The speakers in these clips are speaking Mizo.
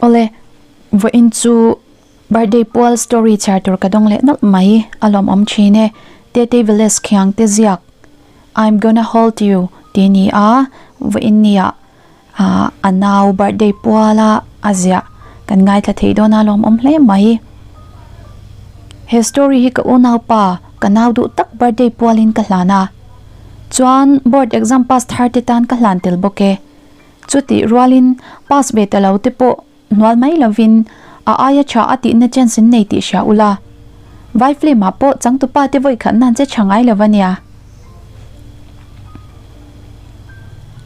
Awle, vawiin chu birthday pual story chhiar tur ka dawng leh nawlh mai, a lawmawm thin e. Tete Veles khiang te ziak I'm gonna hold you tih a ni a, vawiin nia a nau birthday puala a ziah kan ngaithla thei dawn a lawmawm hle mai. He story hi ka unaupa ka nau duh tak birthday pualin ka hlan a, chuan board exam pass thar te tan ka hlan tel bawk e. Chutih rualin pass ve ta lo te pawh hnual mai lovin a aia tha a tihna chance in nei tih hria ula. Vai film ah pawh changtupa te vawi khat nan che tha ngai lo ania.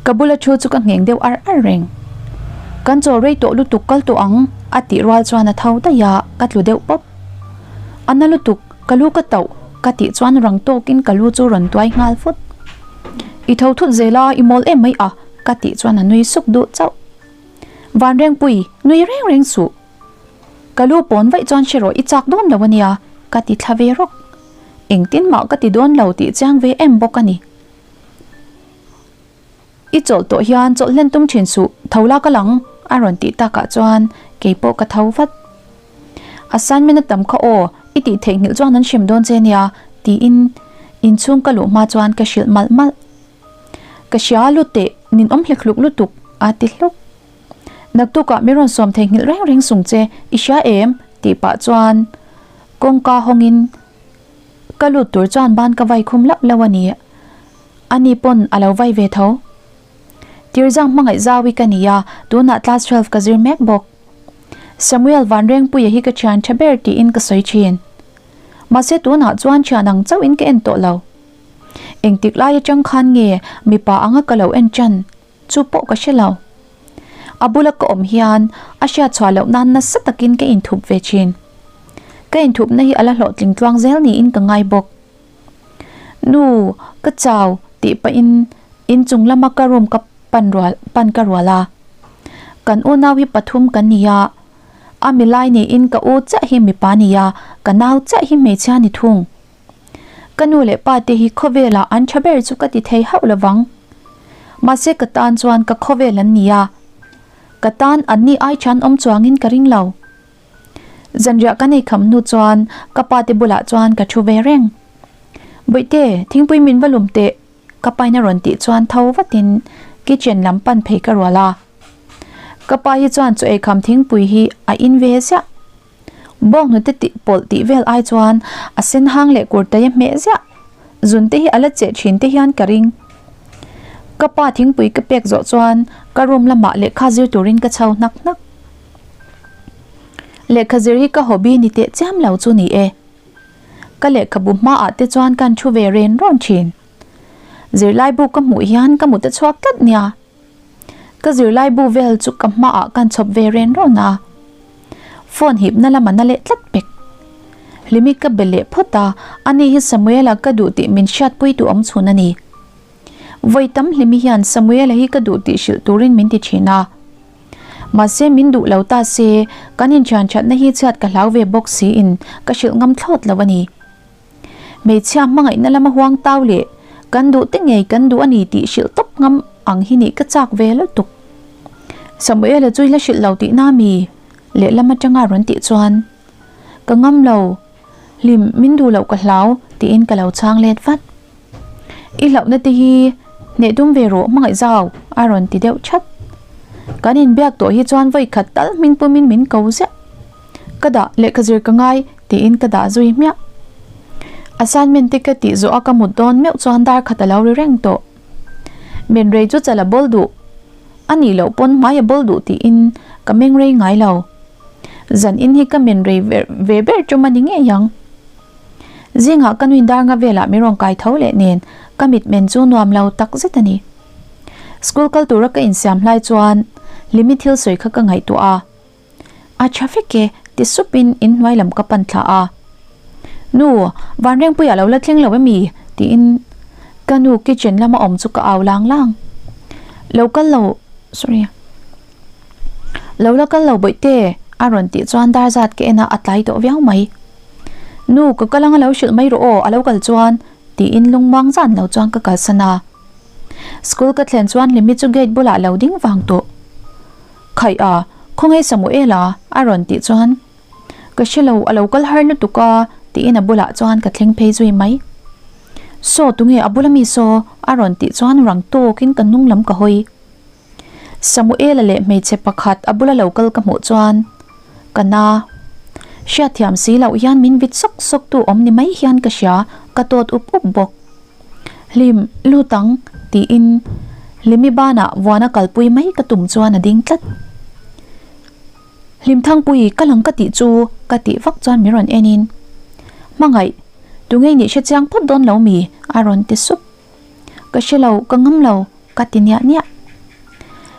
Ka bula thu chu ka ngheng deuh ar ar reng. Kan chawl rei tawh lutuk kal tawh ang a tih rual chuan a tho daih a, ka tlu deuh pawp. A na lutuk, ka lu ka tauh ka tih chuan rang tawkin ka lu chu rawn tuai nghal fut. I tho thut zel a, i mawl em mai a ka tih chuan a nui suk duh chauh. Vanrengpui, nui reng reng suh. Ka lu pawn vaih chuan hre rawh i chak dawn lo ania, ka ti thla ve rawk. Engtin mah ka ti dawn lo tih chiang ve em bawk a ni. I chawlh tawh hian chawlh hlen tum thin suh, tho la ka lang, a rawn tih takah chuan kei pawh ka tho vat. Assignment a tam kha aw, i tih theihnghilh chuan an hrem dawn che nia, tiin inchhung ka luh hma chuan ka hrilh malh malh. Ka hria lut teh, nin awm hlek hluk lutuk, a ti hluk. Naktukah mi rawn sawm theihnghilh reng reng sung che, i hria em? tih pah chuan kawngka hawngin ka lut tur chuan ban ka vai khum lauh lauh a ni. Ani pawn a lo vai ve tho. Tirzang hmangaih zau i ka ni a, tunah class 12 ka zir mek bawk. Samuel Vanrengpuia hi ka thian tha ber tiin ka sawi thin. Mahse tunah chuan thian ang chauhin ka en tawh lo. Engtik lai atang khan nge mipa anga ka lo en tan chu pawh ka hre lo. A bula ka awm hian a hriat chhuah loh nan nasa takin ka inthup ve thin. Ka inthupna hi a la hlawhtling tluang zel niin ka ngai bawk. Nu, ka chau tih pahin inchung lama ka room ka pan rual pan ka rual a. Kan unau hi pathum kan ni a, a milai niin ka u chiah hi mipa ni a, ka nau chiah hi hmeichhia ni thung. Ka nu leh pa te hi khawvelah an tha ber chu ka ti thei hauh lovang. Mahse ka tan chuan ka khawvel an ni a, ka tan anni ai thian awm chuangin ka ring lo. Zanriah ka nei kham hnu chuan ka pa te bulah chuan ka thu ve reng. Bawihte, thingpui min va lum teh, ka pain a rawn tih chuan tho vatin kitchen lam pan phei ka rual a. Ka pa hi chuan chaw ei kham thingpui hi a in ve ziah. Bawnghnute tih pawlh tih vel ai chuan a sen hang leh kurtai a hmeh ziah. Zun te hi a la cheh thin te hian ka ring. Ka pa thingpui ka pek zawh chuan ka room lamah lehkha zir turin ka chho hnak hnak. Lehkha zir hi ka hobby ni teh chiam lo chu ni e. Ka lehkhabu hmaah te chuan kan thu ve ren rawn thin. Zirlaibu ka hmuh hian ka mut a chhuak tlat nia. Ka zirlaibu vel chu ka hmaah kan chhawp ve ren rawn a. Phone hipna lama na leh tlat pek. Hlimi ka be leh phawt a, ani hi Samuela ka duh tih min hriatpui tu awm chhun a ni. Vawi tam Hlimi hian Samuela hi ka duh tih hrilh turin min ti thin a. Mahse min duh lo ta se, kan inthian thatna hi chhiat ka hlau ve bawk siin ka hrilh ngam thlawt lo a ni. Hmeichhia hmangaihna lama huang tau leh kan duh te ngei kan duh a ni tih hrilh tawp ngam ang hi nih ka chak ve lutuk. Samuela chu i la hrilh lo tihna mi? Lehlam atanga rawn tih chuan ka ngam lo, hlim min duh loh ka hlau tiin ka lo chhang let vat. I hlauhna te hi hneh tum ve rawh hmangaih zau a rawn ti deuh that. Kan inbiak tawh hi chuan vawi khat tal hming pumin min ko ziah. Ka dah lehkha zir ka ngai tiin ka dah zui hmiah. Assignment te ka tih zawh a ka mut dawn meuh chuan dar khat a lo ri reng tawh. Men rei chu chala bawl duh a nih loh pawn hmai a bawl duh tiin ka meng rei ngai lo. Zan in hi ka men rei ve ber tum a ni ngei ang. Zingah ka nuin dar nga velah min rawn kai tho leh nen ka mitmen chu nuam lo tak zet a ni. School kal tura ka insiam hlai chuan Hlimi thil sawi kha ka ngaihtuah a. A tha vek e ti supin inhnuai lam ka pan thla a. Nu, Vanrengpuia lo la thleng lo emi? tiin ka nu kitchen lama awm chu ka au lang lang. Lo kal lo, sorry. Lo la kal lo bawihte a rawn tih chuan dar zat ka en a, a tlai tawh viau mai. Nu, ka kal anga lo hrilh mai rawh aw, a lo kal chuan tiin lungmuang zan lo chuan ka kalsan a. School ka thlen chuan Hlimi chu gate bulah lo ding vang tawh. Khaih a, Khawnge Samuela? a rawn tih chuan Ka hre lo, a lo kal har lutuk a tiin a bulah chuan ka thleng phei zui mai. Saw tunge a bula mi saw? a rawn tih chuan rang tawkin ka hnung lam ka hawi. Samuela leh hmeichhe pakhat a bula lo kal ka hmuh chuan ka na. Hriatthiam si loh hian min vit sawk sawk tu awm ni mai hian ka hria, ka tawt up up bawk. Hlim, lut ang, tiin Hlimi banah vuana kalpui mai ka tum chuan a ding tlat. Hlimthangpui ka lang ka tih chu ka tih vak chuan min rawn en in, Hmangaih, tunge nih hre chiang phawt dawn lo mi? a rawn ti sup. Ka hre lo, ka ngam lo, ka ti niah niah.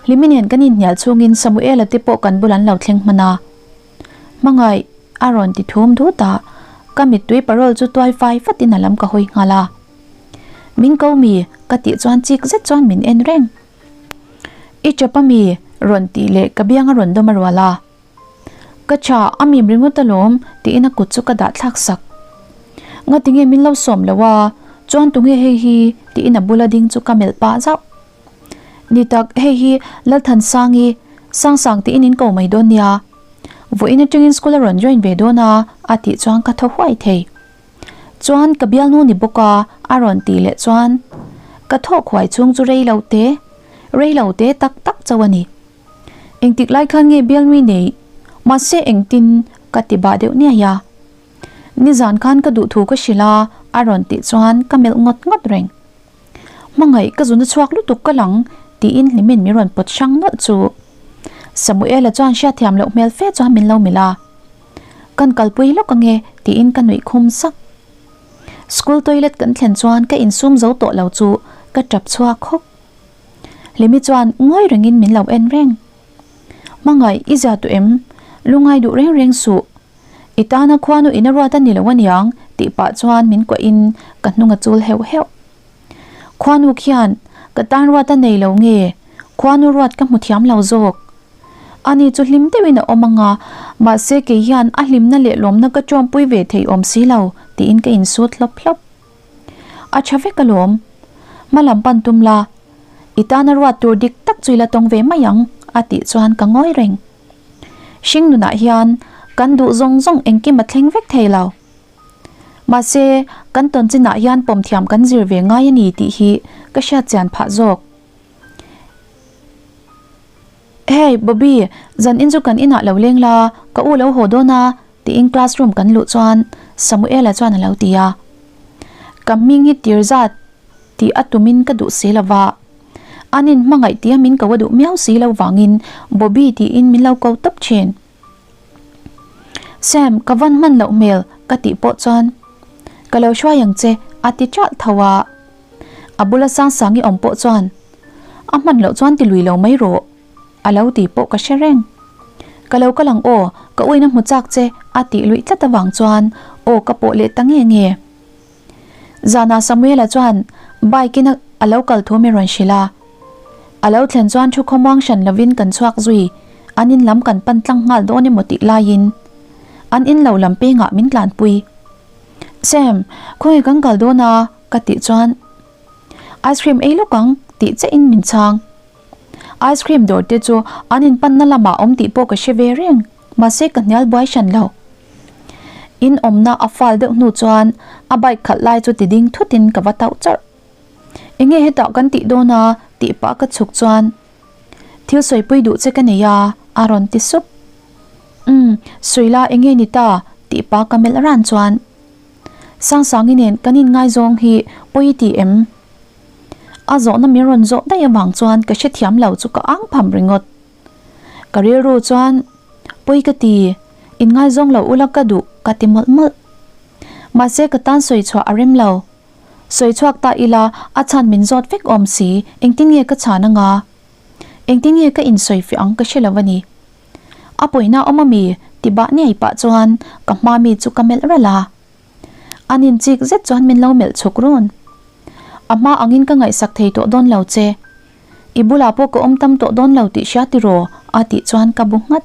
Hlimi nen kan inhnial chhungin Samuela te pawh kan bul an lo thleng hman a. Hmangaih, a rawn ti thum dut a, ka mittui parol chu tuai fai fatin a lam ka hawi nghal a. Min ko mi? ka tih chuan chik zet chuan min en reng. I chap a mi? rawn tih leh ka biang a rawn dawm a rual a. Ka tha a mim ringawt alawm tiin a kut chu ka dah thlak sak. Ngatinge min lo sawm lo a, chuan tunge hei hi tiin a bula ding chu ka melh pah zauh. Ni tak, hei hi Lalthansangi, Sangsang tiin in ko mai dawn nia. Vawiin atangin school a rawn join ve dawn a, a tih chuan ka thaw huai thei. Chuan ka bialnu ni bawk a, a rawn tih leh chuan ka thawk huai chhung chu rei lo te, rei lo te tak tak chauh a ni. Engtik lai khan nge bialnui nei? Mahse engtin ka ti bah deuh niai a. Nizan khan ka duh thu ka hrilh a, a rawn tih chuan ka melh ngawt ngawt reng. Hmangaih ka zuna chhuak lutuk ka lang tiin hlimin min rawn pawt hrang nawlh chu. Samuela chuan hriatthiam loh hmel fe chuan min lo melh a. Kan kalpui lawk ange tiin ka nuih khum sak. School toilet kan thlen chuan ka insum zo tawh lo chu ka tap chhuak hawk. Hlimi chuan ngawi rengin min lo en reng. Hmangaih i zia duh em? Lungai duh reng reng suh. I tana khuanu in a ruat a ni lo aniang tih pah chuan min kuah in ka hnung a chul heuh heuh. Khuanu khian ka tan ruat a nei lo nge? Khuanu ruat ka hmu thiam lo zawk. Ani chu hlim deuhin a awm anga, mahse kei hian a hlimna leh lawmna ka tawmpui ve thei awm si lo tiin ka insut hlawp hlawp. A tha vek alawm. Hma lam pan tum la, i tana ruat tur dik tak chu i la tawng ve mai ang a tih chuan ka ngawi reng. Hring nunah hian kan duh zawng zawng engkim a thleng vek thei lo. Mahse, kan tawn chinah hian pawm thiam kan zir ve ngai a ni tih hi ka hriat chian phah zawk. Hey, Bobby, zan in chu kan inah lo leng la, ka u lo haw dawn a, tiin classroom kan luh chuan Samuela chuan a lo ti a. Ka hming hi tir zat tih a tumin ka duh si lo va, an in hmangaih tia min ko a duh miau si lo vangin Bobby tiin min lo ko tawp thin. Sam, ka van hman loh hmel ka tih pawh chuan ka lo hruai ang che a ti ṭalh tho a. A bula Sangsangi awm pawh chuan a hman loh chuan ti lui lo mai rawh a lo ti pawh ka hre reng. Ka lo kal ang aw, ka uina hmu chak che a tih luih tlat avang chuan aw ka pawh leh ta nge nge. Zanah Samuela chuan bike in a lo kal thu min rawn hrilh a. A lo thlen chuan thu khawmuang hran lovin kan chhuak zui, an in lam kan pan tlang nghal dawn emaw tih laiin an in lo lam pengah min tlanpui. Sam, khawnge kan kal dawn a? ka tih chuan Ice cream ei lawk ang tih chiah in min chhang. Ice cream dawr te chu an in panna lamah awm tih pawh ka hre ve reng, mahse ka hnial buai hran lo. In awmna a fal deuh hnu chuan a bike khalh lai chu ti ding thut in ka va tauh chawrh. Enge hetah kan tih dawn a tih pah ka chhuk chuan thil sawipui duh che ka nei a a rawn ti sup. Umm, Suila enge ni ta tih pah ka melh ran chuan Sangsangi nen kan inngaizawng hi pawi i ti em? A zawhna min rawn zawh daih avang chuan ka hrethiam lo chu ka ang pham ringawt. Ka rilru chuan pawi ka ti, inngaizawng lo ula ka duh ka ti mawlh mawlh. Mahse ka tan sawi chhuah a rem lo. Sawi chhuak ta ila a chhan min zawt vek awm si, engtin nge ka chhan anga? Engtin nge ka insawi fiah ang ka hre lo a ni. A pawina awm ami? ti bah niai pah chuan ka hma mi chu ka melh ralh a. An inchik zet chuan min lo melh chhuk run. A hma angin ka ngaihsak thei tawh dawn lo che. I bulah pawh ka awm tam tawh dawn lo tih hria tiraw? a tih chuan ka bu nghat.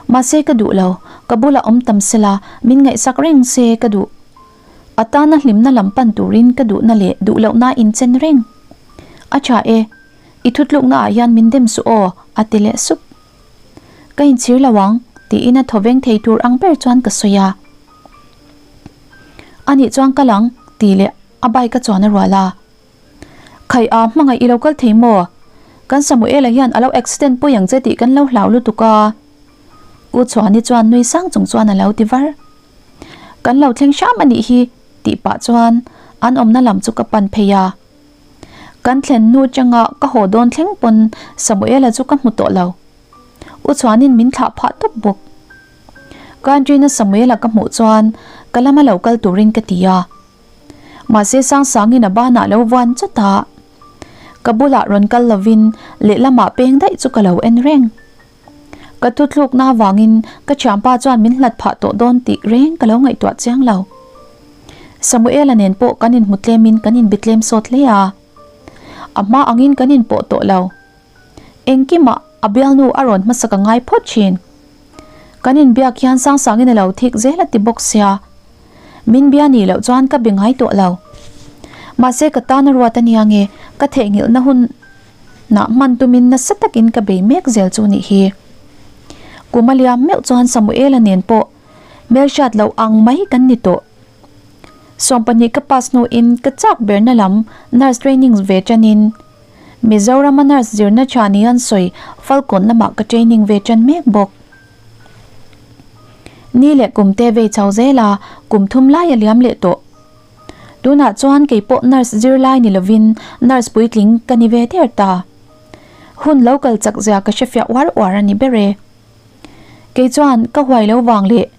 Mahse ka duh lo, ka bulah awm tam sela min ngaihsak reng se ka duh. A tana hlimna lam pan turin ka duhna leh duh lohna inchen reng. A tha e. I thutlukna ah hian min dem suh aw, a ti leh sup. Ka inchhir lo ang, tiin a thawveng thei tur ang ber chuan ka sawi a. Anih chuan kal ang, tih leh a bike a chuan a rual a. Khai a, hmangaih i lo kal thei maw? Kan Samuela hian a lo accident pui ang che tih kan lo hlau lutuk a. U Chhuani chuan nui sang chung chuan a lo ti var. Kan lo thleng hram a nih hi, tih pah chuan an awmna lam chu ka pan phei a. Kan thlen hnu changa ka haw dawn thleng pawn Samuela chu ka hmu tawh lo. U Chhuanin min thlah phah tawp bawk. Country-na Samuela ka hmuh chuan ka lama lo kal turin ka ti a. Mahse Sangsangin a banah lo vuan chawt a. Ka bulah rawn kal lovin lehlamah peng daih chu ka lo en reng. Ka thuthlukna avangin ka thianpa chuan min hlat phah tawh dawn tih reng ka lo ngaihtuah chiang lo. Samuela nen pawh kan inhmu tlemin kan inbi tlem sawt hle a. A hma angin kan inpawh tawh lo. Engkimah a bialnu a rawn hmasa ka ngai phawt thin. Kan inbiak hian Sangsangin a lo thik zel a ti bawk sia. Min bia nih loh chuan ka be ngai tawh lo. Mahse ka tan a ruat a nia nge ka theihnghilhna hun nah hman tumin nasa takin ka bei mek zel chu nih hi. Kum a liam meuh chuan Samuela nen pawh hmelhriat loh ang mai kan ni tawh. 20 ka pass hnuin ka chak berna lam nurse training ve tanin Mizorama nurse zirna tha ni an sawi Falkawn lamah ka training ve tan mek bawk. Ni leh kum te vei chho zel a, kum thum lai a liam leh tawh. Tunah chuan kei pawh nurse zirlai ni lovin nurse puitling ka ni ve der ta. Hun lo kal chak zia ka hrefiah uar uar a ni ber e. Kei chuan ka huai lo vang leh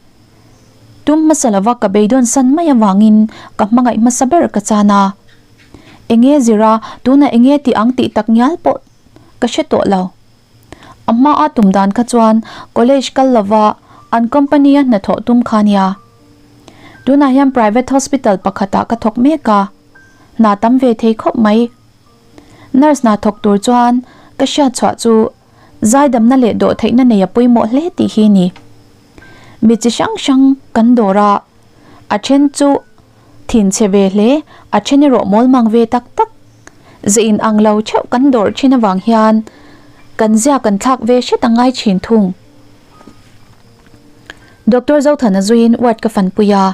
tum hmasa lova ka beidawn san mai avangin ka hmangaih hmasa ber ka chan a. Enge zira tunah enge tih ang tih tak ngial pawh ka hre tawh lo. A hmaa tum dan kha chuan college kal lova an company a hnathawh tum kha nia. Tunah hian private hospital pakhatah ka thawk mek a, hna tam ve thei khawp mai. Nurse hna thawk tur chuan ka hriat chhuah chu zaidamna leh dawhtheihna nei a pawimawh hle tih hi ni. Mi chi hrang hrang kan dawr a, a then chu thin chhe ve hle, a then erawh mawl mang ve tak tak. Ze in ang lo theuh kan dawrh thin avang hian kan zia kan thlak ve hret a ngai thin thung. Doctor Zothana zuiin ward ka fanpui a.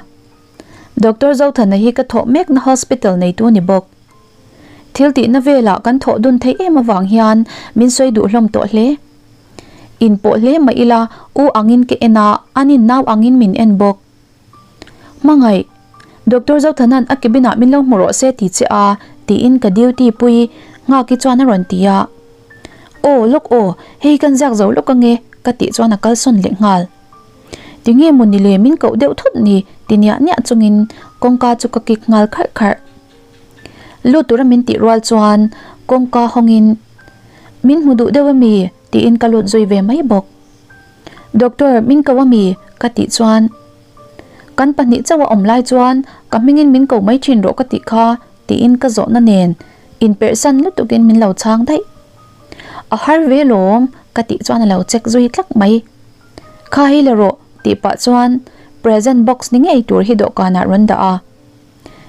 Doctor Zothana hi ka thawh mekna hospital neitu ni bawk. Thil tihna velah kan thawh dun theih em avang hian min sawi duh hlawm tawh hle. Inpawh hle mah ila u angin ka en a, anin nau angin min en bawk. Hmangaih, Doctor Zothana'n a cabin ah min lo hmu rawh se ti che a, tiin ka duty pui Nghaki chuan a rawn ti a. Aw, lawk aw, hei kan ziak zo lawk ange, ka tih chuan a kalsawn leh nghal. Tinge maw ni le min koh deuh thut ni ti niah niah chungin kawngka chu ka kik nghal kharh kharh. Lut tura min tih rual chuan kawngka hawngin min hmu duh deuh ami tiin ka lut zui ve mai bawk. Doctor min ko ami ka tih chuan kan pahnih chauh a awm lai chuan ka hmingin min ko mai thin rawh ka tih kha tiin ka zawhna nen inperhsan lutukin min lo chhang daih. A har ve lawm ka tih chuan a lo check zui tlak mai. Kha hi la rawh tih pah chuan present box ni ngei tur hi dawhkanah rawn dah a.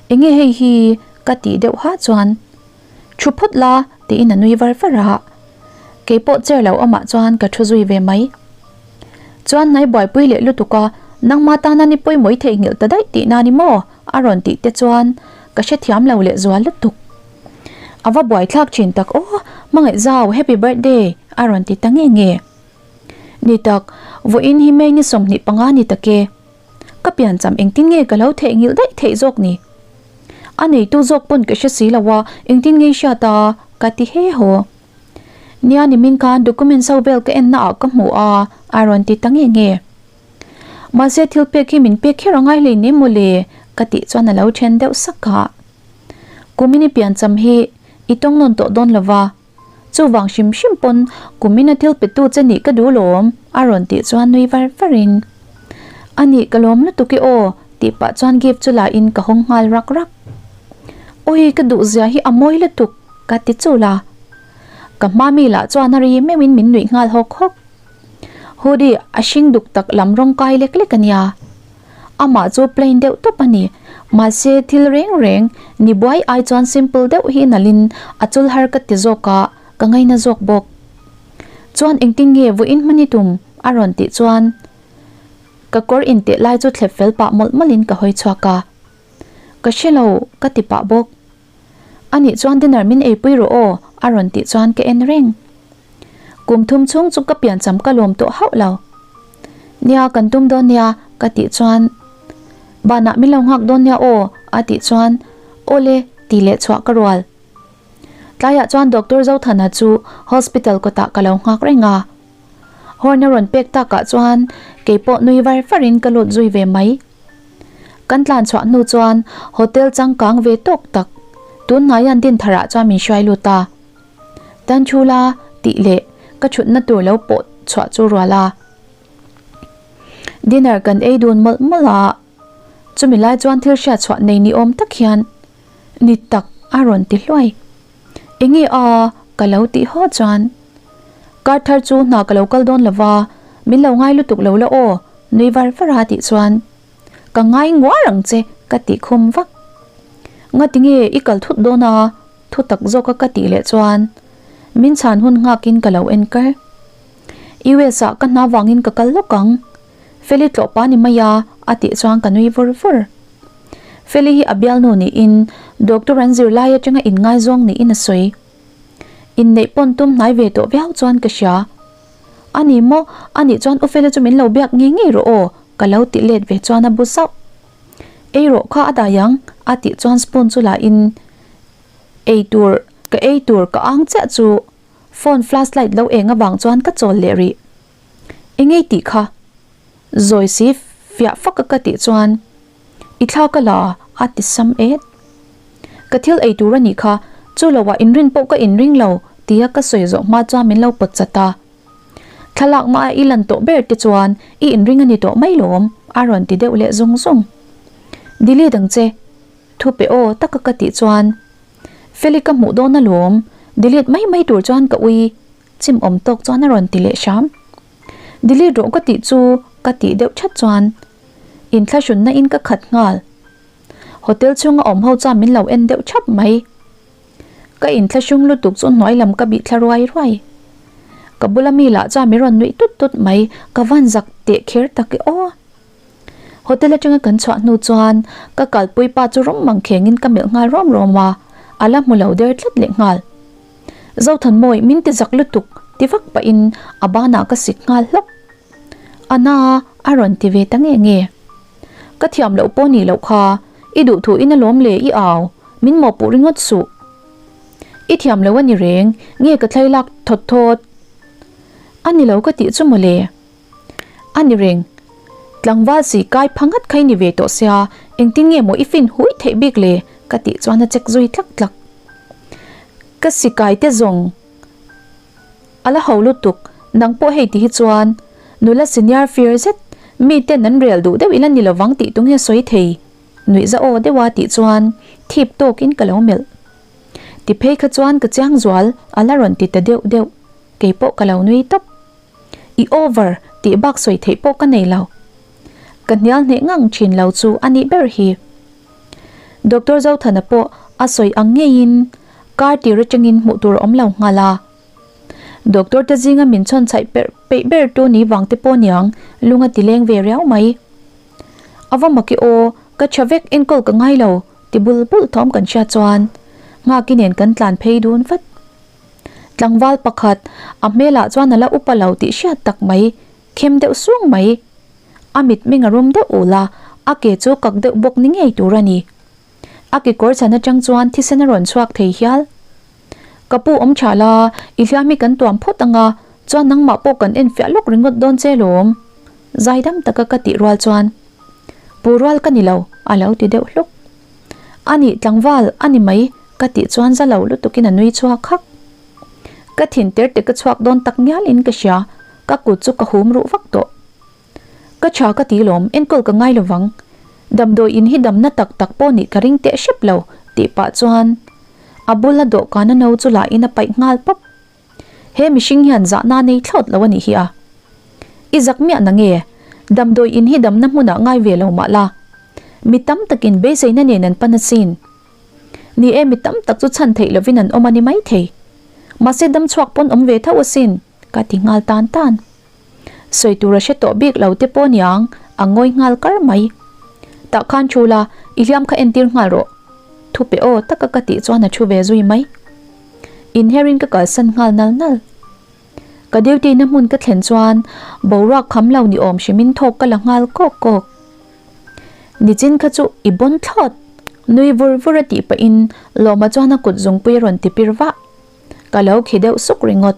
Enge hei hi ka tih deuh ha chuan thu phawt la tiin a nui var var a. Kei pawh chair lo awmah chuan ka thu zui ve mai. Chuan hnai buaipui leh lutuk a, nangma tana ni pawimawh i theihnghilh ta daih tihna ni maw? a rawn tih te chuan ka hrethiam lo leh zual lutuk. A va buaithlak thin tak aw, hmangaih zau happy birthday a rawn ti ta nge nge. Ni tak, vawiin hi May ni 25 ni tak e. Ka piancham engtin nge ka lo theihnghilh daih theih zawk ni? A neitu zawk pawn ka hre si lo a, engtin nge i hriat a? ka ti he haw. Nia nimin khan documents ho vel ka en naah ka hmu a, a rawn ti ta nge nge. Mahse thil pek hi min pek kher a ngai hleinem mawle ka tih chuan a lo then deuh sak a. Kumin i piancham hi i tawng nawn tawh dawn lo va. Chuvang hrim hrim pawn kumin a thil petu che nih ka duh lawm a rawn tih chuan nui var var in A nih ka lawm lutuk e aw tih pah chuan gift chu la in ka hawng nghal rak rak. Awi ka duh zia hi a mawi lutuk ka ti chul a. Ka hma mi lah chuan a ri meuh in min nuih nghal hawk hawk. Hoodie a hring duk tak lam rawng kai lek lek a nia. Amah chu plain deuh tawp a ni. Mahse thil reng reng ni buai ai chuan simple deuh hi nalhin a chul har ka ti zawk a, ka ngaina zawk bawk. Chuan engtin nge vawiin hmani tum? A rawn tih chuan ka kawr inteh lai chu thlep fel pah mawlh mawlhin ka hawi chhuak a. Ka hre lo ka ti pah bawk. Anih chuan dinner min eipui rawh aw a rawn tih chuan ka en reng. Kum thum chhung chu ka piancham ka lawm tawh hauh lo. Nia kan tum dawn nia ka tih chuan banah min lo nghak dawn nia aw a tih chuan awle tih leh chhuah ka rual. Tlaiah chuan Doctor Zothana chu hospital kawtah ka lo nghak reng a. Horn a rawn pek takah chuan keipawh nui var varin ka lut zui ve mai. Kan tlan chhuah hnu chuan hotel changkang ve tawk tak tun hnaian din tharah chuan min hruai lut a. Tan thu la tih leh ka thutna tur lo pawh chhuah chu rual a. Dinner kan ei dun mawlh mawlh a, chumi lai chuan thil hriat chhuah nei ni awm tak hian ni tak a rawn ti hluai. Enge a ka lo tih haw chuan kar thar chu hna ka lo kal dawn lova, min lo ngai lutuk lo la aw nui var var a tih chuan ka ngai nguar ang che ka tih khum vak. Ngatinge i kal thut dawn a? Thu tak zawka ka tih leh chuan min chhan hun nghakin ka lo en kar. US ah ka hna vangin ka kal lawk ang. Feli tlawh pa ni mai a, a tih chuan ka nui vur vur. Feli hi a bialnu niin doctor an zirlai atanga inngaizawng niin a sawi. Inneih pawn tum hnai ve tawh viau chuan ka hria. A ni maw, a nih chuan u Feli chu min lo biak ngei ngei rawh aw, ka lo ti let ve chuan a bu zauh. Ei rawh kha a dai ang, a tih chuan spoon chu la in ei tur ka ei tur ka ang chiah chu phone flashlight lo eng avang chuan ka chawl leh rih. Engei tih kha? Zawi si fiah fak a ka tih chuan I thla ka la a ti sam et. Ka thil ei tur a nih kha, chu lo ah inrin pawh ka inring lo tia ka sawi zawh hma chuan min lo pawt chat a. Thlalak na a i lan tawh ber te chuan i inring a ni tawh mai lawm a rawn ti deuh leh zung zung. Delete ang che. Thu pe aw taka ka tih chuan Feli ka hmuh dawn alawm, delete mai mai tur chuan ka ui chim awm tawk chuan a rawn ti leh hram. Delete rawh ka tih chu ka tih deuh that chuan inthlahrunna in ka khat nghal. Hotel chhunga awm ho chuan min lo en deuh thap mai. Ka inthlahrung lutuk chu hnuai lam ka bih thla ruai ruai. Ka bula mi lah chuan min rawn nuih tut tut mai, ka van zak teh kher tak e aw. Hotel atanga kan chhuah hnu chuan ka kalpui pa chu rawng mang khengin ka melh nghal rawm rawm a, a la hmu lo der tlat leh nghal. Zothanmawi min ti zak lutuk ti vak pahin a banah ka sik nghal hlawk. A na a rawn ti ve ta nge nge. Ka thiam loh pawh nih loh kha, i duhthu in alawm le i au, min mawhpuh ringawt suh. I thiam lo a ni reng, nge ka thlai lak thawt thawt. A ni lo ka tih chu mawle. A ni reng. Tlangval si kai pha ngat kha i ni ve tawh sia, engtin nge maw i fin hui theih bik le? ka tih chuan a check zui tlak tlak. Ka si kai te zawng a la ho lutuk, nang pawh hei ti hi chuan nula senior fir zet mi ten an rel duh deuh ila ni lovang tih tunge sawi thei? Nuih za aw deuha tih chuan thip tawkin ka lo melh. Ti phei kha chuan ka chiang zual a la rawn ti ta deuh deuh, keipawh ka lo nui tawp. I over tih bak sawi theih pawh ka nei lo. Ka hnial hneh ngang thin lo chu a nih ber hi. Doctor Zothana pawh a sawi ang ngeiin kar tir atangin hmuh tur a awm lo nghal a. Doctor te zinga min chhawn chhaih perh peih ber tu ni vang te pawh niang lung a ti leng ve riau mai. A va maki aw, ka tha vek enkawl ka ngai lo ti bul bul thawm kan hriat chuan Nghaki nen kan tlan phei dun vat. Tlangval pakhat, a hmelah chuan a la upa lo tih hriat tak mai, khem deuh sung mai. A mitmeng a rum deuh ul a, a ke chu kak deuh bawk ni ngei tur a ni. A kekawr chhan atang chuan thisen a rawn chhuak thei hial. Ka pu awm tha la, i hliam hi kan tuam phawt ang a, chuan nangmah pawh kan enfiah lawk ringawt dawn che lawm. Zaidam taka ka tih rual chuan, Pu rual ka ni lo, a lo ti deuh hluk. A nih tlangval a ni mai ka tih chuan za lo lutukin a nui chhuak hak. Ka thin ter te ka chhuak dawn tak ngialin ka hria, ka kut chu ka hum ruh vak tawh. Ka tha ka ti lawm, enkawl ka ngai lovang. Damdawi in hi damna tak tak pawh nih ka ring teh hrep lo tih pah chuan a bula dawhkan a no chu lahin a paih nghal pawp. He mihring hian zahna nei thlawt lo a nih hi a. I zak miah na nge? Damdawi in hi damna hmunah ngai ve lo mah la. Mi tam takin beiseina nen an pan asin. Ni e, mi tam tak chu chhan theih lovin an awm a ni maithei. Mahse dam chhuak pawn awm ve tho asin, ka ti nghal tan tan. Sawi tur a hre tawh bik lo te pawh niang, a ngawi nghal kar mai. Tah khan thu la, i hliam kha entir nghal rawh. Thu pe aw taka ka tih chuan a thu ve zui mai. Inherin ka kalsan nghal nal nal. Ka duty na hmun ka thlen chuan boruak kham lo ni awm hrimin thawk ka la nghal kawk kawk. Nichin kha chu i bawn thlawt. Nui vur vur a tih pahin Lawma chuan a kut zungpui a rawn ti pir vah. Ka lo khi deuh suk ringawt.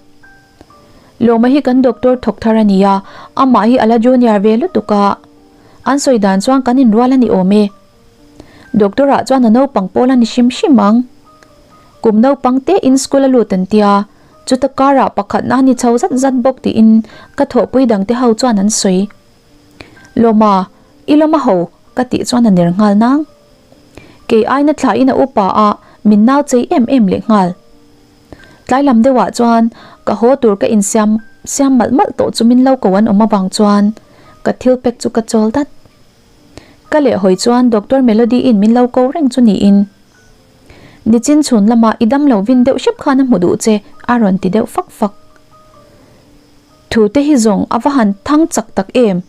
Lawma hi kan doctor thawk thar a ni a, amah hi a la junior ve lutuk a. An sawi dan chuan kan inrual a ni awm e. Doctor ah chuan a naupang pawl a ni hrim hrim ang. Kum naupang te in school a lut an tia, chuta kar ah pakhat na ni chho zat zat bawk tiin ka thawhpui dang te ho chuan an sawi. Lawma, i lawm a ho ka tih chuan a ner nghal nang. Kei aina thla in a upa a min nau chei em em leh nghal. Tlai lam deuh ah chuan ka haw tur ka insiam siam malh malh tawh chu min lo ko an awm avang chuan ka thil pack chu ka chawl dat. Ka leh hawi chuan Doctor Melody in min lo ko reng chu niin. Nichin chhun lama i dam lo vin deuh hrep khan a hmu duh che a rawn ti deuh fak fak. Thu te hi zawng a va han thang chak tak em.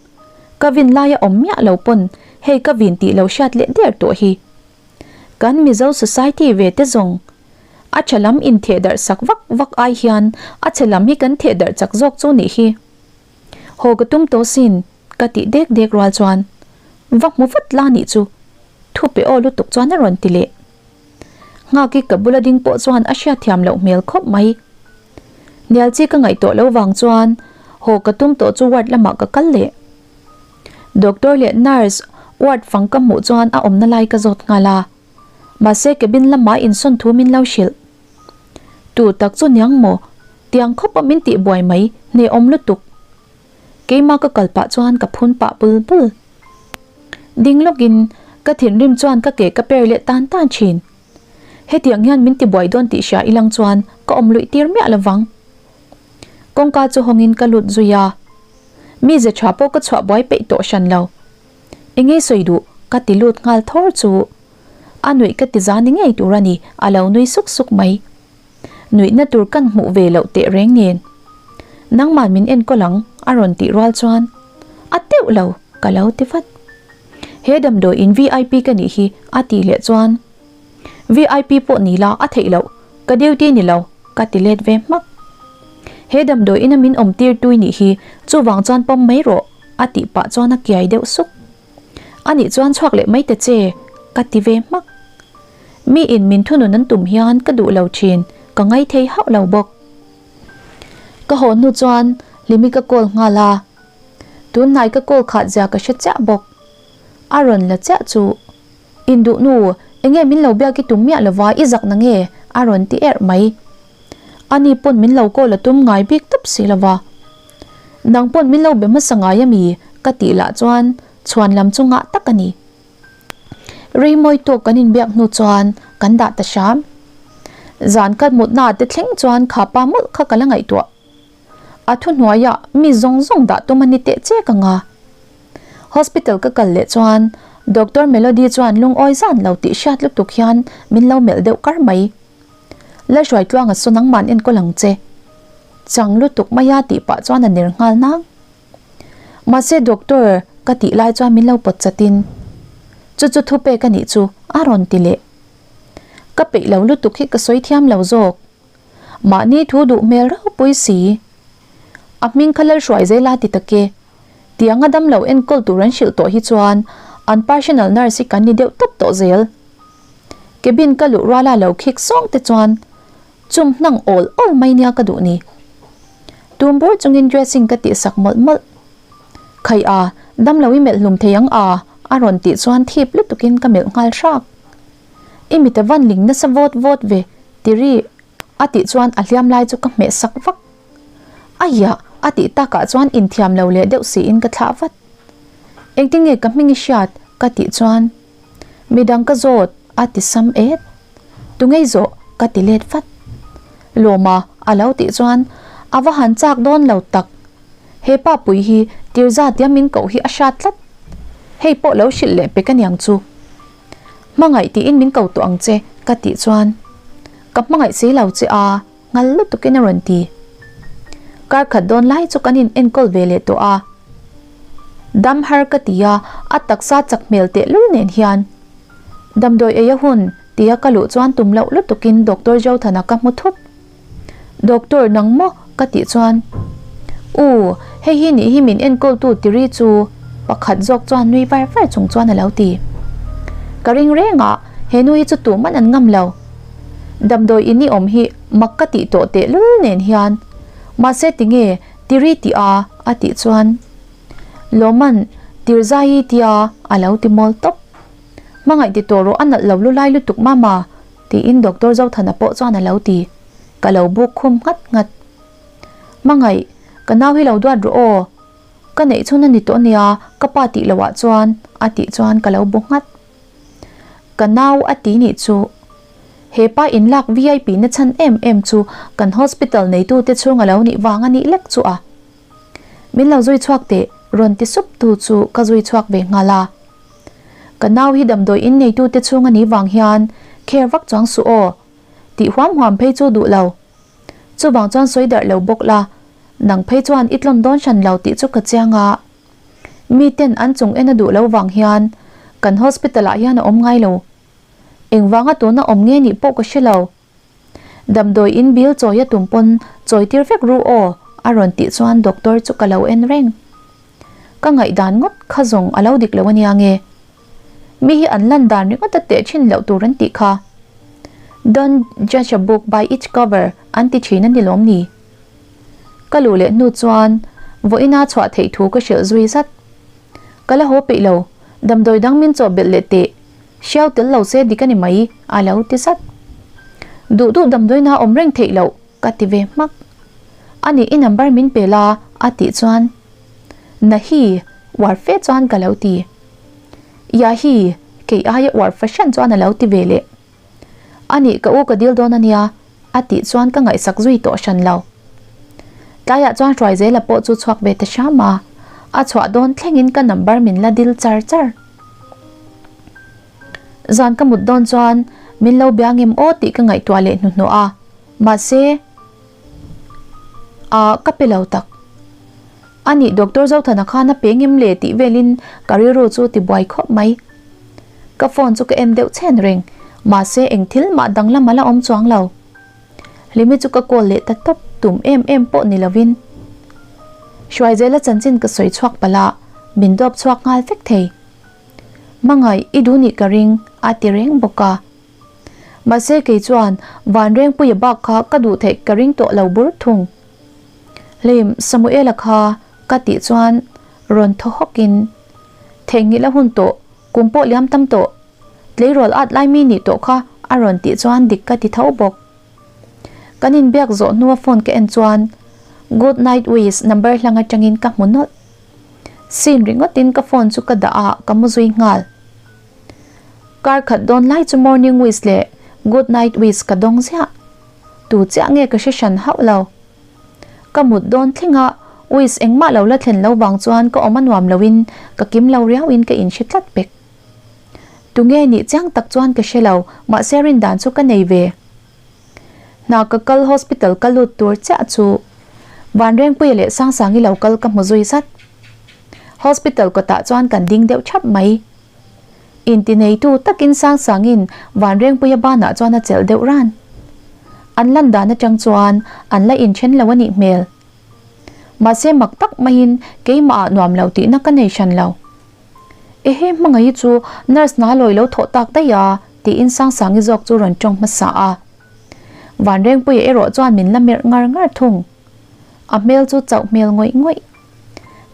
Ka vin laia awm miah lo pawn hei ka vin tih lo hriat leh der tawh hi. Kan Mizo society ve te zawng a tha lam intheh darh sak vak vak ai hian a chhe lam hi kan theh darh chak zawk chu nih hi. Haw ka tum tawh sin. Ka tih dek dek rual chuan va hmu vat la nih chu thu pe aw lutuk chuan a rawn ti leh. Nghaki ka bula ding pawh chuan a hriatthiam loh hmel khawp mai. Hnial chi ka ngaih tawh lo vang chuan haw ka tum tawh chu ward lamah ka kal leh. Doctor leh nurse ward fang ka hmuh chuan a awmna lai ka zawt nghal a. Mahse cabin lamah insawn thu min lo hrilh. Tu tak chu niang maw? Tiang khawpa min tih buai mai hnehawm lutuk. Keimah ka kal pah chuan ka phun pah bul bul. Ding lawkin ka thinrim chuan ka ke ka per leh tan tan thin. Hetiang hian min tibuai dawn tih hria ilang chuan ka awm luih tir miah lovang. Kawngka chu hawngin ka lut zui a. Mi ze tha pawh ka chhuah buai peih tawh hran lo. Engei sawi duh ka ti lut nghal thawr chu a nuih ka ti za ni ngei tur a ni a lo nui suk suk mai. Nuihna tur kan hmuh ve loh teh reng nen. Nangman min enkawl ang a rawn tih rual chuan a teuh lo ka lo ti vat. He damdawi in vip ka nih hi a tih leh chuan vip pawh ni la a theih loh ka duty ni lo ka ti let ve hmak. He damdawi ina min awm tir tui nih hi chuvang chuan pawm mai rawh a tih pah chuan a kiai deuh suk. Anih chuan chhuak leh mai ta che ka ti ve hmak. Mi in min thunun an tum hian ka duh lo thin, ka ngai thei hauh lo bawk. Ka haw hnu chuan Hlimi ka call nghal a, tunhnai ka call khat zia ka hre chiah bawk. A rawn la chiah chu, Induh nu, enge min lo biak i tum miah lova i zak na nge? a rawn ti erh mai. Ani pawn min lo call a tum ngai bik tawp si lova. Nang pawn min lo be hmasa ngai ami? ka tih lah chuan chhuan lam chu ngah tak a ni. Rimawi tawk kan inbiak hnu chuan kan dah ta hram. Zan ka mutna te thleng chuan kha pa mawlh kha ka la ngaihtuah. A thuhnuaiah mi zawng zawng dah tum a ni teh che ka nga. Hospital ka kal leh chuan Doctor Melody chuan lungawi zan lo tih hriat lutuk hian min lo melh deuh kar mai. Lalhruaitluanga saw nangman enkawl ang che. Chang lutuk maia tih pah chuan a ner nghal nang. Mahse doctor ka tih lai chuan min lo pawt chatin chu chu thu pek a nih chu a rawn ti leh. Ka peih lo lutuk hi ka sawi thiam lo zawk. Mahni thu duh hmel ropui si. A hming kha Lalhruai zel a ti tak e. Tianga dam lo enkawl tur an hrilh tawh hi chuan an personal nurse hi kan ni deuh tawp tawh zel. Cabin ka luh ruala lo khik sawng te chuan Chum hnang awl awl mai nia ka duh ni. Tum bur chungin dressing ka tih sak mawlh mawlh. Khai a, dam lo i melh hlum thei ang a, a rawn tih chuan thip lutukin ka melh nghal hrak. I mit a van ling nasa vawt vawt ve, ti ri a tih chuan a hliam lai chu ka hmeh sak vak. Aiah, a tih takah chuan inthiam lo leh deuh siin ka thlah vat. Engtinge ka hming i hriat? ka tih chuan midang ka zawt a ti sam et. Tungei zawh ka ti let vat. Lawma a lo tih chuan a va han chak dawn lo tak. He pa pui hi tirza tia min koh hi a hrat tlat. Hei pawh lo hrilh leh pek aniang chu. Hmangaih tiin min ko tawh ang che ka tih chuan ka hmangaih si lo che a, nghal lutukin a rawn ti. Kar khat dawn lai chu kan in enkawl ve leh tawh a. Dam har ka ti a, a taksa chak hmel tehlul nen hian. Damdawi ei a hun tia ka luh chuan tum loh lutukin Doctor Jothana ka hmu thut. Doctor nang maw? ka tih chuan U, hei hi nih hi min enkawltu tiri chu pakhat zawk chuan nui var var chung chuan a lo ti. Ka ring reng a, he nu hi chu tuman an ngam lo. Damdawi in i awm hi mak ka tih tawh tehlul nen hian mahse tinge tiri tih a a tih chuan Lawman Tirzaii tia a lo ti mawl tawp. Hmangaih ti tawh rawh a nalh lo lulai lutuk mama tiin Doctor Zothana pawh chuan a lo ti. Ka lo buk khum nghat nghat. Hmangaih, ka nau hi lo duat rawh aw. Ka neih chhun a ni tawh ania ka pa tih loh ah chuan a tih chuan ka lo bu nghat. Ka nau a ti nih chu. He pa in lak VIP na chhan em em chu kan hospital neitu te chhung a lo nih vang a nih lek chu a. Min lo zui chhuak teh rawn ti sup tu chu ka zui chhuak ve nghal a. Ka nau hi damdawi in neitu te chhung a nih vang hian care vak chuang suh aw. Tih huam huam phei chu duh lo. Chuvang chuan sawi darh lo bawk la, nang phei chuan i tlawn dawn hran lo tih chu ka chiang a. Mi ten an chung en a duh lo vang hian kan hospital ah hian a awm ngai lo. Engvanga tuna awm nge nih pawh ka hre lo. Damdawi in bill chawi a tum pawn chawi tir vek ru aw a rawn tih chuan doctor chu ka lo en reng. Ka ngaihdan ngawt kha zawng a lo dik lo ania nge. Mi hi an lan dan ringawt a teh thin loh tur an tih kha. Don't judge a book by its cover an ti thin a ni lawm ni? Ka luh leh hnu chuan vawiina chhuah theih thu ka hrilh zui zat. Ka la haw peih lo, damdawi dang min chawh belh leh teh, hriau tel lo se dik a ni mai, a lo ti zat. Duh duh damdawina awm reng theih loh ka ti ve hmak. A nih i number min pe la a tih chuan Nahi, uar fe chuan ka lo ti. Yahi, kei aia uar fahran chuan a lo ti ve leh. A nih ka u ka dil dawn a nia, a tih chuan ka ngaihsak zui tawh hran lo. Tlaiah chuan Hruaizela pawh chu chhuak ve ta hram a, a chhuah dawn thlengin ka number min la dil char char. Zan ka mut dawn chuan min lo bia ngem aw tih ka ngaihtuah leh hnuhnawh a, mahse ah ka pe lo tak. A nih Doctor Zothana khan a pe ngem le tih velin ka rilru chu ti buai khawp mai. Ka phone chu ka en deuh chhen reng, mahse eng thil mah danglam a la awm chuang lo. Hlimi chu ka call leh ta tawp tum em em pawh ni lovin. Hruaizela chanchin ka sawi chhuak palh a, min dawp chhuak nghal vek thei. Hmangaih i duh nih ka ring a ti reng bawk a. Mahse kei chuan Vanrengpuia bak kha ka duh theih ka ring tawh lo bur thung. Hlim Samuela kha ka tih chuan rawn thaw hawkin Theihnghilh a hun tawh, kum pawh liam tam tawh, tleirawl at lai mi nih tawh kha a rawn tih chuan dik ka ti tho bawk. Kan inbiak zawh hnua phone ka en chuan Good night wish number hlang atangin ka hmu nawlh. Scene ringawtin ka phone chu ka dah a, ka mu zui nghal. Kar khat dawn lai chu morning wish leh good night wish ka dawng ziah. Tu chiah nge ka hre hran hauh lo. Ka mut dawn thleng a, wish engmah lo la thlen lo vang chuan ka awm a nuam loin ka kim lo riauin ka inhre tlat pek. Tunge nih chiang tak chuan ka hre lo, mahse rin dan chu ka nei ve. Hna ka kal hospital ka lut tur chiah chu Vanrengpuia leh Sangsangi lo kal ka hmu zui zat. Hospital kawtah chuan kan ding deuh thap mai. Intineitu takin Sangsangin Vanrengpuia banah chuan a chelh deuh ran. An lan dan atang chuan an la inthen lo a nih hmel. Mahse mak tak maiin keimahah nuam lo tihna ka nei hran lo. Ehe hmangaih chu nurse hna lawi lo thawh tak daih a tiin Sangsangi zawk chu rawn tawng hmasa a. Vanrengpuia erawh chuan min la merh ngar ngar thung. A hmel chu chauh hmel ngawih ngawih.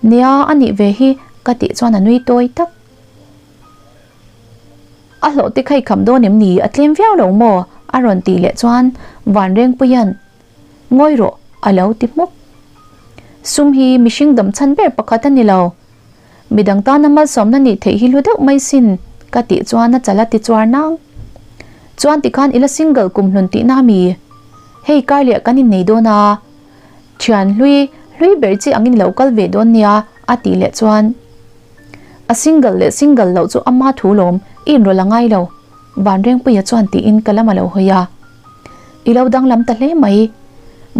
Nia a nih ve hi ka tih chuan a nui tawi tak. A hlawh te kha i kham dawn em ni? A tlem viau lo maw? A rawn tih leh chuan Vanrengpuia'n Ngawi rawh a lo ti hmuk. Sum hi mihring dam chhan ber pakhat a ni lo. Midang tana malsawmna nih theih hi hlu deuh mai sin ka tih chuan a chal a ti chuar nang. Chuan tikhan i la single kum hlun tihna a mi? Hei karliah kan innei dawn a. Thian hlui hlui ber chi angin i lo kal ve dawn nia a tih leh chuan a single leh single loh chu ama thu lawm i inrawlh a ngai lo Vanrengpuia chuan tiin ka lam a lo hawi a. I lo danglam ta hle mai.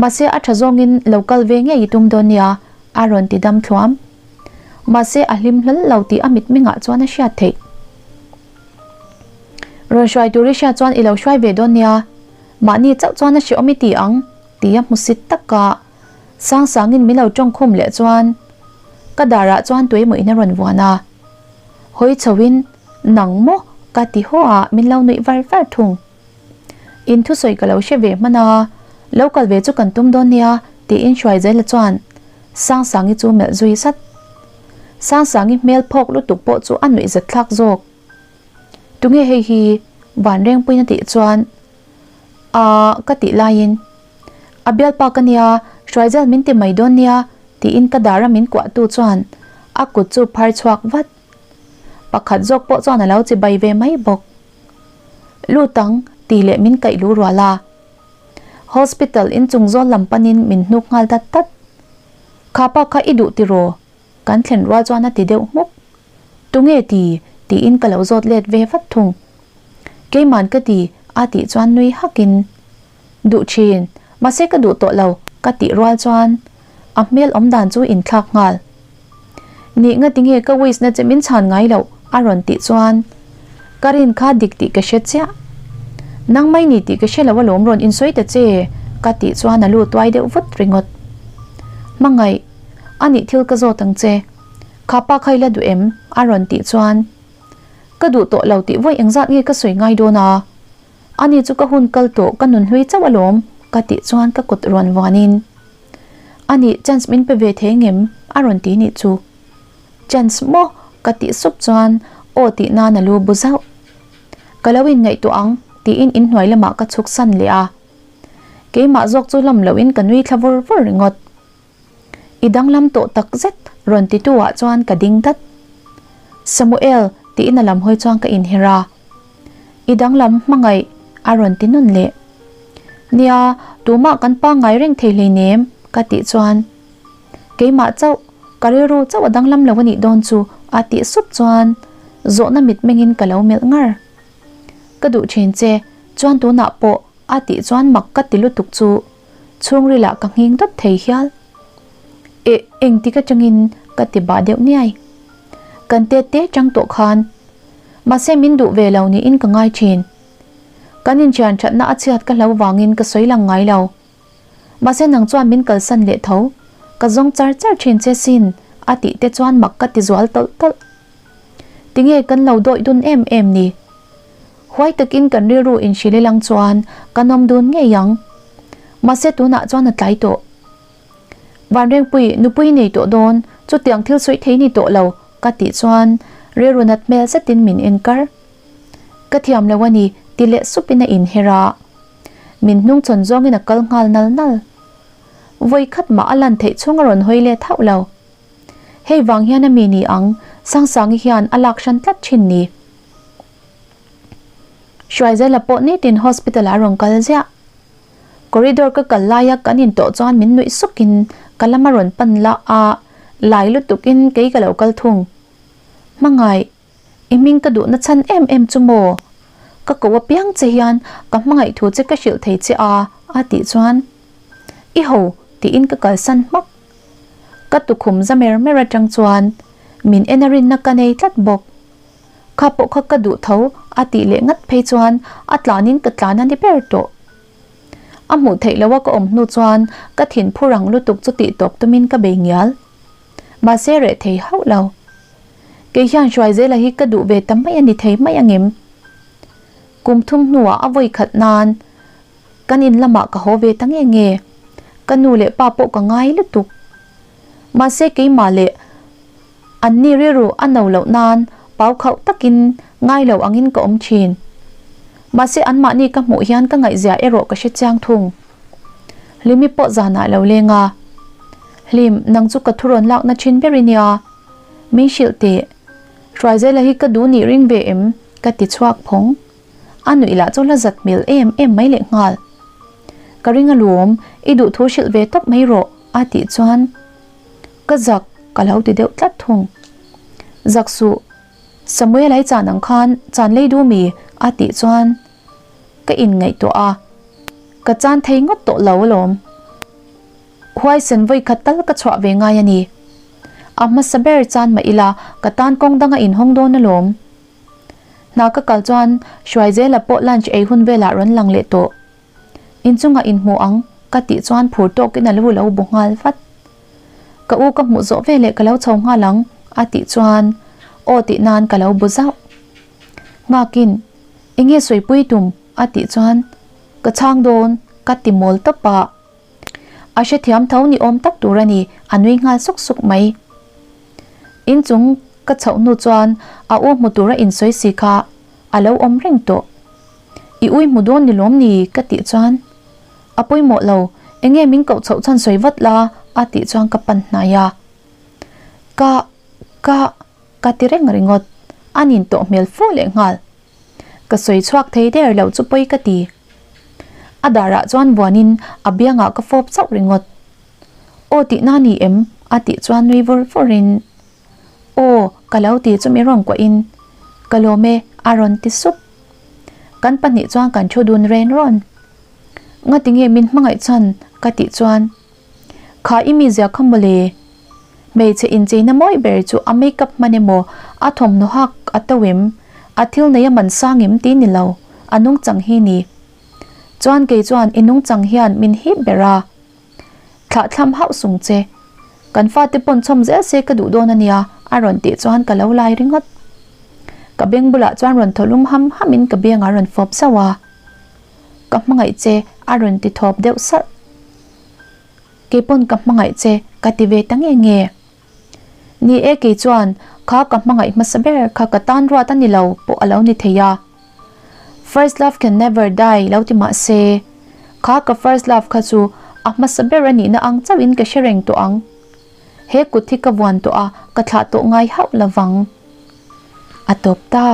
Mahse a tha zawngin lo kal ve ngei i tum dawn nia, a rawn ti dam thluam. Mahse a hlim hlawl lo tih a mitmengah chuan a hriat theih. Rawn hruai tur i hriat chuan i lo hruai ve dawn nia, mahni chauh chuan a hreawm i ti ang, tia hmusit taka Sangsangin min lo tawngkhum leh chuan ka darah chuan tuemaw-in a rawn vuan a. Hawi chhoin, Nang maw? ka ti haw a, min lo nuih var var thung. In thusawi ka lo hre ve hman a, lo kal ve chu kan tum dawn nia, tiin Hruaizela chuan Sangsangi chu melh zui zat. Sangsangi hmel phawk lutuk pawh chu a nuih zat thlak zawk. Tunge hei hi? Vanrengpuiin a tih chuan, Aaa ka tih laiin, A bialpa ka nia, Hruaizel min ti mai dawn nia, tiin ka dara min kuahtu chuan a kut chu phar chhuak vat. Pakhat zawk pawh chuan a lo chibai ve mai bawk. Lut ang, tih leh min kaih lu rual a. Hospital inchung zawl lam panin min hnuk nghal dat dat. Kha pa kha i duh tiraw? Kan thlen rual chuan a ti deuh hmuk. Tunge ti? tiin ka lo zawt let ve vat thung. Keiman ka ti, a tih chuan nui hakin, Duh thin, mahse ka duh tawh lo, ka tih rual chuan a hmel awm dan chu inthlak nghal. Nih ngatinge ka wish na che min chhan ngai loh a rawn tih chuan ka rin kha dik tih ka hre chiah. Nang mai ni tih ka hre lo alawm rawn insawi ta che ka tih chuan a lu tuai deuh vut ringawt. Hmangaih, a nih thil ka zawt ang che. Kha pa kha i la duh em? a rawn tih chuan ka duh tawh lo tih vawi engzat nge ka sawi ngai dawn a? Ani chu ka hun kal tawh ka nun hlui chauh alawm ka tih chuan ka kut rawn vuanin Ani chance min pe ve thei ngem a rawn ti nih chu. Chance maw? ka tih sup chuan aw tih nan a lu bu zauh. Ka lo inngaihtuah ang tiin inhnuai lamah ka chhuk san leh a. Keimah zawk chu hlawm loin ka nui thla vur vur ringawt. I danglam tawh tak zet rawn ti tu ah chuan ka ding dat. Samuel tiin a lam hawi chuan ka inher a. I danglam hmangaih a rawn ti nun leh. Nia, tumah kan pangngai reng thei hleinem ka tih chuan keimah chauh ka rilru chauh a danglam lo a nih dawn chu a tih sup chuan zawhna mitmengin ka lo melh ngar. Ka duh thin che chuan tunah pawh a tih chuan mak ka ti lutuk chu Chhungrilah ka nghing dawt thei hial. Eh, engtik atangin ka ti bah deuh niai. Kan tet te chang tawh khan. Mahse min duh ve lo niin ka ngai thin. Kan inchian thatna a chhiat ka hlo vangin ka sawi lang ngai lo. Mahse nang chuan min kalsan leh tho. Ka zawng char char thin che sin a tih te chuan mak ka ti zual tawlh tawlh. Tinge kan lo dawih dun em em ni? Huai takin kan rilru inhrilh ilang chuan kan awm dun ngei ang. Mahse tunah chuan a tlai tawh. Vanrengpui nupui nei tawh dawn, chutiang thil sawi thei ni tawh lo ka tih chuan rilru nat hmel zetin min en kar. Ka thiam lo a ni ti leh supin a inher a. Min hnungchhawn zawngin a kal nghal nal nal. Vawi khat mah a lan theih chhung a rawn hawi let hauh lo. Hei vang hian a mi ni ang, Sangsangi hian a lak hran tlat thin ni. Hruaizela pawh nitin hospital ah a rawn kal ziah. Corridor ka kal laia kan intawh chuan min nuih sukin ka lam a rawn pan la a, lai lutukin kei ka lo kal thung. Hmangaih, i hming ka duhna chhan em em chu maw? Ka ko apiang che hian ka hmangaih thu che ka hrilh thei che a, a tih chuan I ho tiin ka kalsan hmak. Ka tukhum za mer mer atang chuan min en a rinna ka nei tlat bawk. Kha pawh kha ka duh tho a tih leh ngat phei chuan a tlanin ka tlan a ni ber tawh. A hmuh theih loha ka awm hnu chuan ka thin phu rang lutuk chu tih tawp tumin ka bei ngial. Mahse reh thei hauh lo. Kei hian Hruaizela hi ka duh ve ta mai a ni thei mai angem? Kum thum hnuah a vawi khat nan kan in lamah ka haw ve ta nge nge. Ka nu leh pa pawh ka ngai lutuk. Mahse keimah leh An ni rilru a no loh nan pau khauh takin ngai lo angin ka awm thin. Mahse anmahni ka hmuh hian ka ngaihzia erawh ka hre chiang thung. Hlimi pawh zanah lo leng a. Hlim, nang chu ka thurawn lakna thin ber i nia. Min hrilh teh. Hruaizela hi ka duh nih ring ve em? ka ti chhuak phawng. A nuih lah chu la zat hmel em em mai leh nghal. Ka ring alawm, i duh thu hrilh ve tawp mai rawh a tih chuan. Ka zak ka lo ti deuh tlat thung. Zak suh, Samuel ai chan ang khan chan lei du mi a tih chuan ka inngaihtuah a, ka chan thei ngawt tawh lo alawm. Huaisen vawi khat tal ka chhuah ve ngai a ni. A hmasa ber chan mah ila ka tan kawng danga inhawng dawn alawm. Hna ka kal chuan Hruaizela pawh lunch ei hun velah rawn lang leh tawh. Inchungah inhmu ang ka tih chuan phur tawkin a lu lo bu nghal vat. Ka u ka hmuh zawh veleh ka lo chho nghal ang a tih chuan aw tih nan ka lo bu zauh. Nghakin enge sawipui tum a tih chuan ka chhang dawn ka ti mawl tawp a. A hrethiam tho ni awm tak tur a ni, a nui nghal suk suk mai. Inchung ka chhoh hnu chuan a u hmu tura insawi si kha a lo awm reng tawh. I ui hmu dawn ni lawm ni? ka tih chuan a pawimawh lo, enge min koh chhoh chhan sawi vat la a tih chuan ka pan hnai a. Ka, ka, ka ti reng ringawt, a nin tawh hmel fu leh nghal. Ka sawi chhuak thei der loh chu pawi ka ti. A darah chuan vuanin a biangah ka fawp chauh ringawt. Aw tihna ni em? a tih chuan nui vur vurin Aw ka lo ti chu mi rawn kuahin Ka lawm e a rawn ti sup. Kan pahnih chuan kan thu dun ren rawn. Ngatinge min hmangaih chhan ka tih chuan Kha i mizia kha mawle. Hmeichhe incheina mawi ber chu a makeup hman emaw, a thawmhnaw hak a to em, a thil nei a man sang em tih ni lo, a nungchang hi ni. Chuan kei chuan i nungchang hian min hip ber a. Thlahthlam hauh sung che. Kan fate pawn chhawm zel se ka duh dawn a nia, a rawn tih chuan ka lo lai ringawt. Ka beng bulah chuan rawn thaw lum ham hamin ka biangah rawn fawp zauh a. Ka hmangaih che, a rawn ti thawp deuh salh. Kei pawn ka hmangaih che ka ti ve ta nge nge. Ni e kei chuan kha ka hmangaih hmasa ber kha ka tan ruat a ni lo pawh a lo ni thei a. First love can never die lo ti mah se kha ka first love kha chu a hmasa ber a nihna ang chauhin ka hre reng tawh ang. He kut hi ka vuan tawh a ka thlah tawh ngai hauh lovang. A tawp ta.